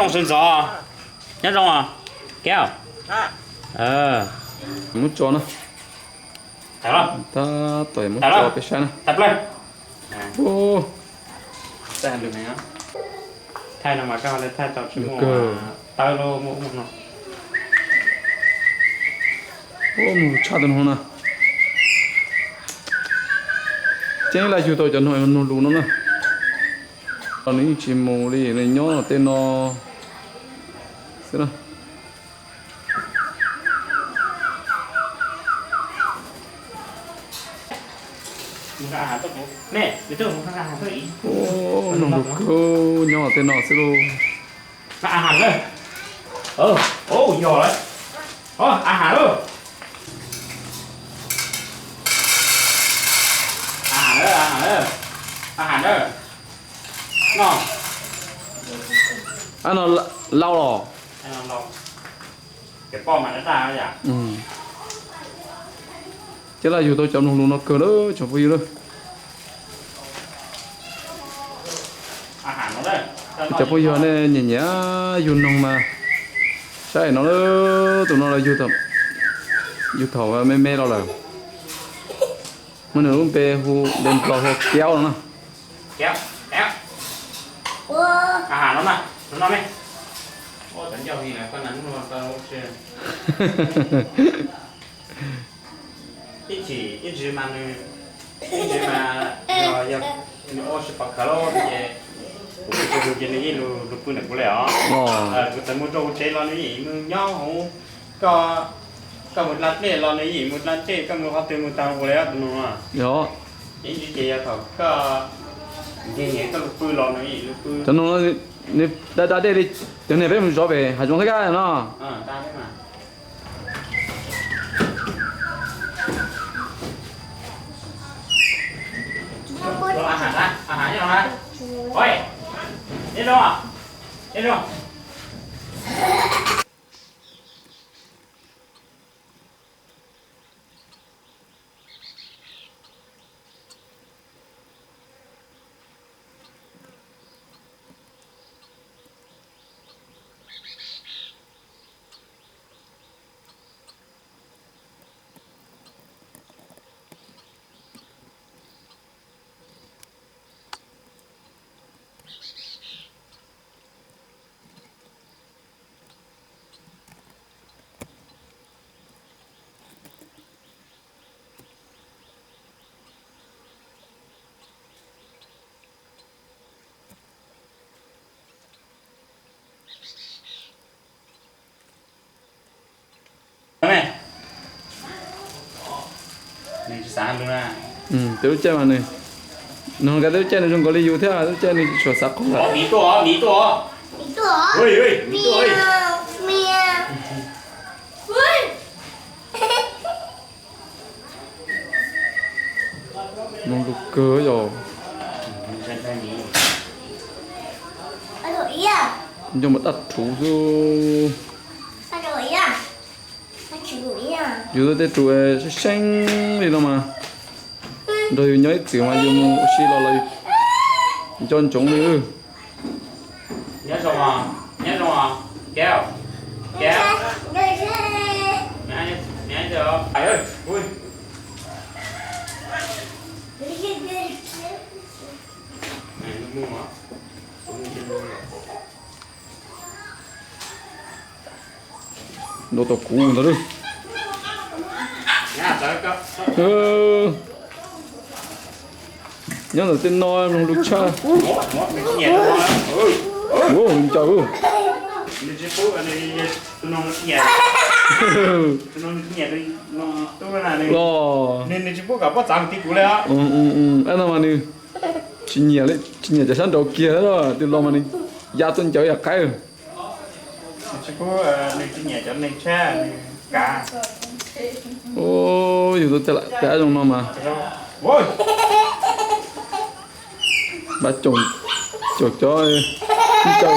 Zoo sawv ntxov, nyob zoo os, Kev. Muab tso na. Tab tom muab tso peb saib na. Thaij no mas koj thaij tau tsis muaj tawb lub muaj no. Ua mus tshaj tus no na. Ceeb laj yug tau cov noog lus no na. Los nws yeej tsis mus li, nws nyob tej no xwb na. Noog lus kawg nyob tej no xwb lauj. Yog lawm. Av has lawm. Av has lawm, av has lawm. Av has lawm. No. Av no lau los. Ces laj yug tau cov noog lus no kawg lawm tsoom phooj ywg lawm. Cov phooj ywg nej nyiam nyiam yug noog mas saib no, tus no los yug thaum me me los lawm. Muaj nws lub npe hu, npe Nplog hu Kev no na. Ib chim ib ntsis mas nws, ib ntsis mas yog nws ua tsis pom khawv lawm ces kuv mus txog ces nws yeej lug pw ntawm kuv li os. Kuv txawm mus rau hauv tsev los nws yeej mus nyob hauv. Koj, koj mus dla dej los nws yeej mus dla dej, koj mus qhov twg mus tag ua li tus no. Ib ntsis ces yog thaum koj nkeeg koj lug pw los nws yeej lug pw. Cov no nws da da dej li cov niag peb mus zov pem hav zoov thiab kab no. Nws tsis xav lug na. Tej lub caij mas nws, nws ho kav tej lub caij nws zoo nkaus li yus thiab, tej lub caij nws tsis tshua xav qhov lawm. Noog lus kawg yom. Nco mas daj rhuv xwb. Yus tej rus seeb seeb li no mas nrog yus nyob ib txwm mas yus mus ua si los los nco ntsoov li. Nyob zoo, nyob zoo, Kev, Kev. Nrau tau kuv ntag lawm. Nyob ntawm tej no mloog lus tshaj. Ua ncaws. Los, no mas nws tsis nyiam li, tsis nyiam cov sab nraud kiag, twb los mas nws ya tuaj ncaws yam qaib. Yus tus tab zoo no mas npaj caum cov ncaws xwb ntag.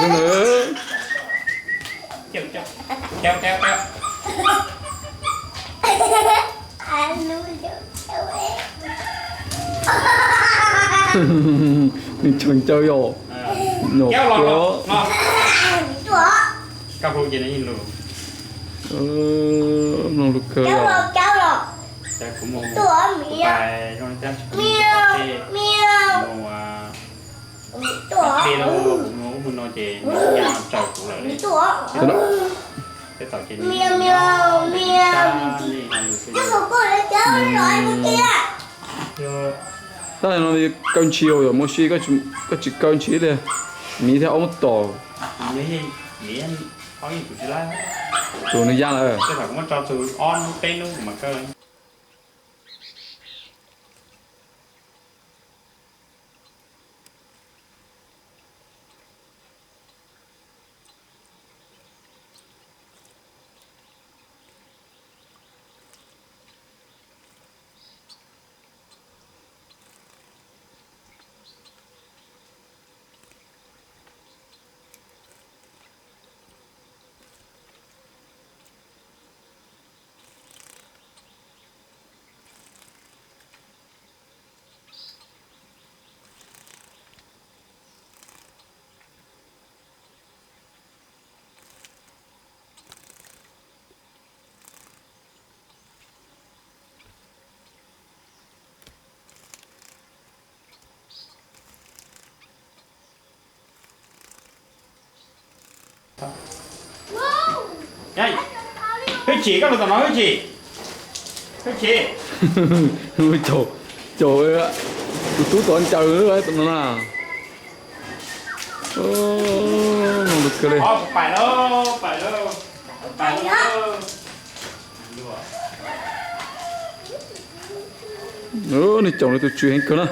Nws tshee ncaws yom. Nyuam qhuav. Koj hu ces nws yeej lus. Mloog lus kawg os. Ces kuv mus, kuv pais zoo li tab sis kuv mus tom tej, mus ua dej los kuv mus ub mus no ces nws ya los raws kuv lawm li. Tej thaum ces nws yeej nyob nws sab li hais lus xwb. Tab no kaw ntshis yom, Mos Sis, koj tsis kaw ntshis li, miv thiab ob muab tom. Tus nws ya lawm. Hwj chim, koj lus tom no hwj chim. Hwj chim. Caum, caum tus tub tod ncaws tom no na. Mloog lus kawg li. Nws caum nws tus tswv heev kawg na.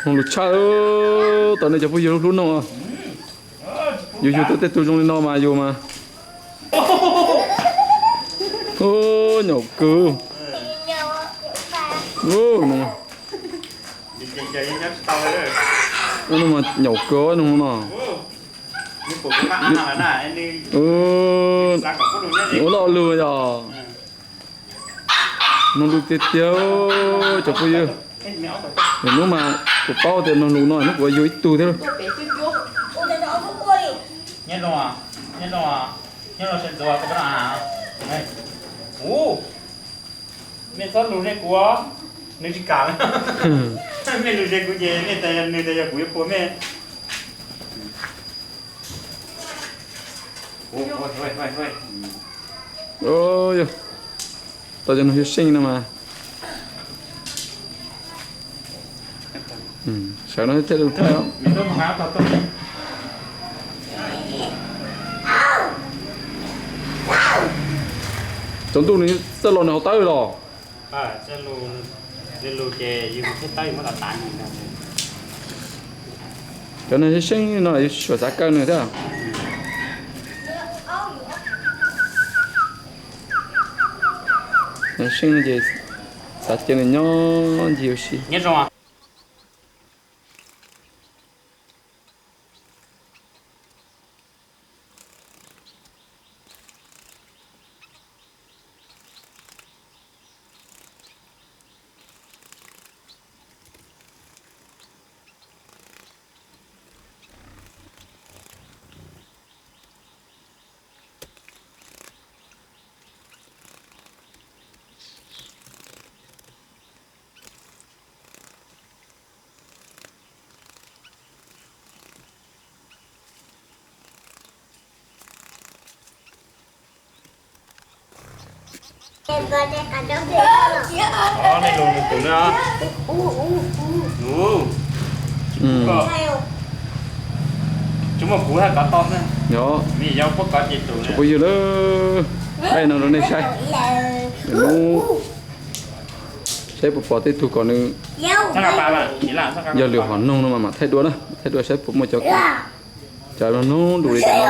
Mloog lus tshaj, tau nej cov phooj ywg hlub hlub no. Yus yug tau tej tug zoo li no mas yus mas nyaum kawg. Nyaum kawg no. Ua loj lug yog. Mloog lus tiag tiag cov phooj ywg. Hnub mas kuv paub tias mloog lus no hnub kuv yuav yug ib tug thiab. Mej txhob lus ze kuv, nws tsis kam. Mej lus ze kuv ces nws tas yog kuv yuav puas mej. Yog, tau cov nus xyab seej no mas. Sawv no thiaj li thaij. Tsaus ntuj nws txawj los nws hauv tawb los. Cov no xyab seej no yus tsis tshua xav kaw nws thiab. Xyab seej no ces xav cia nws nyob ncig ua si. Ov, nej lus nws tus na. Tsis muaj kuv haj kov tau na. Yog, phooj ywg lawm, thaij no rau nej saib. Hnub saib puas pom tej tug kom nws yog lwm hom noog no mas mam thaij dua na, thaij dua saib puas muaj cov, cov noog noog dus li cov no.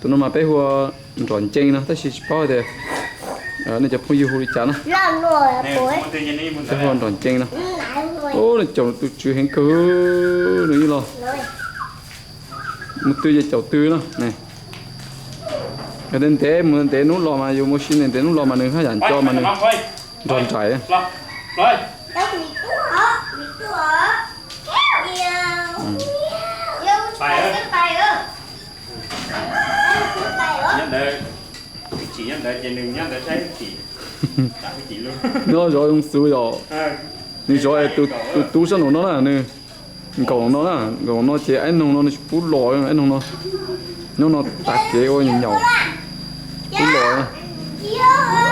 Tus no mas peb hu ua nrom ncees no tab sis tsis paub tias nej cov phooj ywg hu li cas na. Peb hu ua nrom ncees no. Ub, nws caum tus tswv heev kawg, nws yeej los mus twg ces caum twg no. Yog ntev ntev mus ntev hnub los mas yus mus ua si ntev ntev hnub los mas nws haj yam nco mas nws nrog nraim. Nyob zov zoo xwb yom. Nws zov tus tub sab nraum no na, nws nkaum no na, nkaum no ces aib noog no nws tsis pub los, aib noog no nyob no tag kev ua nyaum, tsis pub los.